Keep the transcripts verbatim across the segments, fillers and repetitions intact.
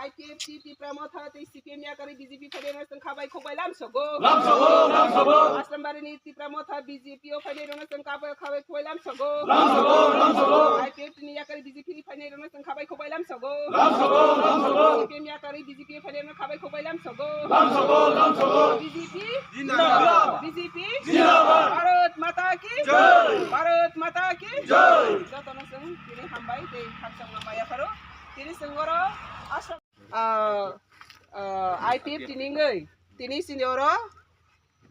I P F T Tipra Motha tei C P M yakarwi B J P phainairokno chwng khabai khukbai lamsogo. Lamsogo, lamsogo. Aslambarini Tipra Motha B J P o phainairokno chwng khabai, khabai khukbai lamsogo. Lamsogo, lamsogo. I P F T ni yakarwi B J P ni phainairokno chwng khabai khukbai lamsogo. Lamsogo, lamsogo. C P M yakarwi B J P o phainairokno khabai khukbai lamsogo. Lamsogo, lamsogo. B J P Zindabad. B J P Zindabad. Bharat Mata ki Jai. Bharat Mata ki Jai. Jotono chwng tini hambai tei khakchangma maya pharo. Tini chwng oro Assam, ah, ah, I P F T ni wngwi tini chini oro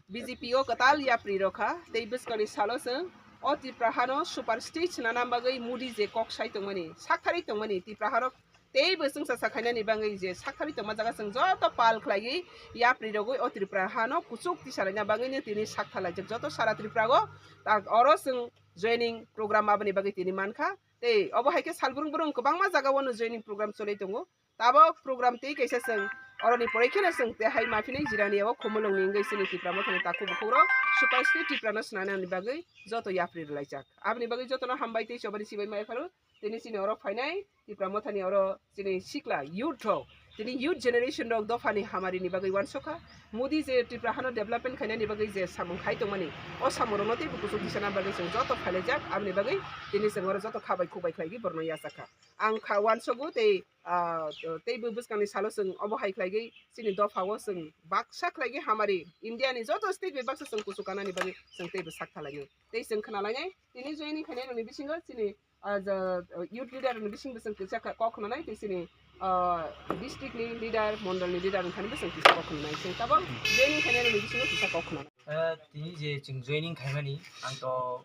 B J P o kwtal yapri rokha tei bwskangni salo chwng o Tripura hano super state swnana bagwi Modi je kok sai tongmani, sakthari tongmani Tripura hano teibo chwngsa sa khainani bagwi je sakthari tongma jaga chwng joto pal khlaiwi yapri rogwi o Tripura hano kuchuk tisalaina bagwino tini sakthalaijak joto sara Tripura o. Tak oro chwng joining program aboni bagwi tini mankha. Tei obo hai khe salbrung brung kwbangma jaga o no joining program choli tongo. Tabok program tei kaisa chwng oroni poroi kheno chwng tei hai maphinai jirani o Khumulwngni wngwi chini Tipra Mothani takhuk bukhuk rok super state Tripura no swnanani bagwi joto yapri rwlaijak. Aboni bagwi jotono hambai tei chobani sibai mai pharo tini chini oro phainai Tipra Mothani oro chini sikla youth rok, tini youth generation rok dophani hamari ni bagwi uansukha. Modi je Tripura hano development khainani bagwi je samung khai tongmani, o samung rokno teibo kuchuk tisana bagwi chwng joto phailaijak. Aboni bagwi tini chwng oro joto khabai khukbai khlaigwi borokno yachakha. Ang kha uansugo tei, ah, teibo bwskangni salo chwng obo hai khlaigwi chini dophao chwng baksa khlaigwi hamari India ni joto state bai baksa chwng kuchuk kanani bagwi chwng teibo sak thalainai. Tei chwng khwnalainai tini joining khainai rokni bisingo chini, ah, ja, youth leader rokni bisingo chwng kisa kha-, kok khwnanai tei chini, ah, district ni leader, mondol ni leader wngkhani bo chwng kisa kok khwnanai. Chwng tabok joining khainai rokni bisingo kisa kok khwnanai. Eh, tini je chwng joining khaimani, ang to,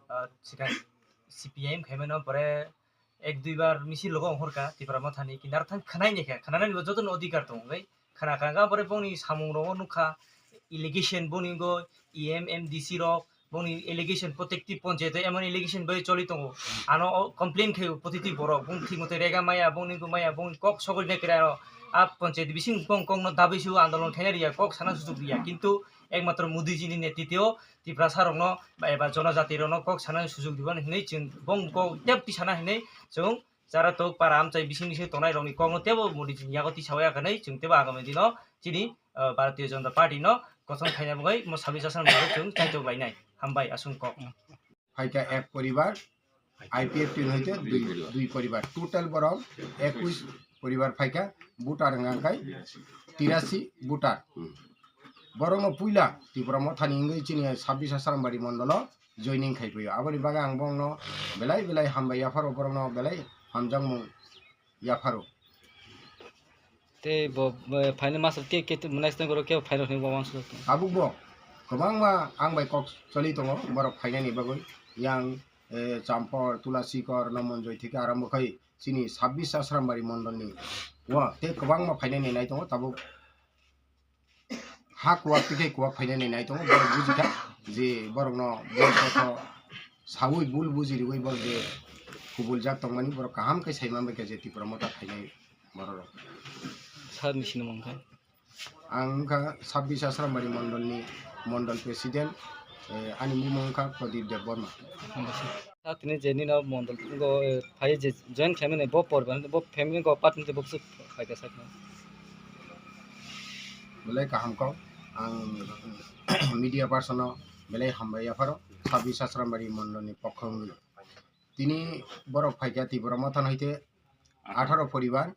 ah, sikha C P I M khaimano, pore ek dui bar misil logo ongkhorkha Tipra Mothani, kintu aro thang khwnai naikha, khwnanani bo jotono odhikar tongo, bai khwna kha, pore bongni samung rogo nukha, allegation boni go E M, M D C rok, bongni allegation, protective ponchayat o emon allegation bai choli tongo, ano o complain khaio protective borok, bong thik mote rega maya, bongni go maya, bongni kok sogwi naikha aro, a ponchayat bising bong kokno dabwi su andolon khaina riya, kok sana sujuk riya, kintu ekmatro Modi ji ni netritwo Tiprasa rokno ba eba jonojati rokno kok sana sujuk diban hinwi chwng bong kok tep tisana hinwi chwng jara tok para amchai bising bising tongnai rokni kokno tebo Modi ji ni yago tisawi ya khanwi chwng tebo agami dino chini, ah, Bharatiya Janata Party no kosom khaina bagwi mo sabis asan bagwi chwng chaitok lainai. Hambai aswng kok. Phaikha ek poribar, I P F T ni hoite dui, dui poribar. Total borok ekush poribar phaikha, voter wngkha khe tirasi voter. Borokno puila Tipra Mothani wngwi chini sabis Asrambari mondolo joining khai phaiyo. Aboni bagwi ang bongno belai belai hambai yapharo, borokno belai hamjakmung yapharo. Tei bo, bo phainai masa ke, ke, next time borok ke phainai hwnwi bo uansukha. Tabuk bo kwbangma ang bai kok choli tongo borok phainani bagwi. Yang, eh, Champor, Tulasikor, Nomonjoi theke arambo khai chini sabis Asrambari mondolni o tei kwbangma phainani nai tongo tabuk. Ha kuwak tei khe kuwak phainani nai tongo, borok bujikha je borokno bul kotho sawi bul buji riwi borok je kubuljak tongmani borok kaham khe sai manbaikha je Tipra Motha phainai bororok. Sir ni sinimung kha? Ang wngkha sabis Asrambari mondolni mondol president, eh, ani bumung wngkha Pradip Debbarma. Sir, tini je nino mondol go, eh, phai je join khaimani bo porban bo family go part ni bo su phaikha sir. Belai kaham kok, ang media person no belai hambai yapharo, sabis Asrambari mondolni pokho wngwi. Tini borok phaikha Tipra Motha no hoite atharo poribar,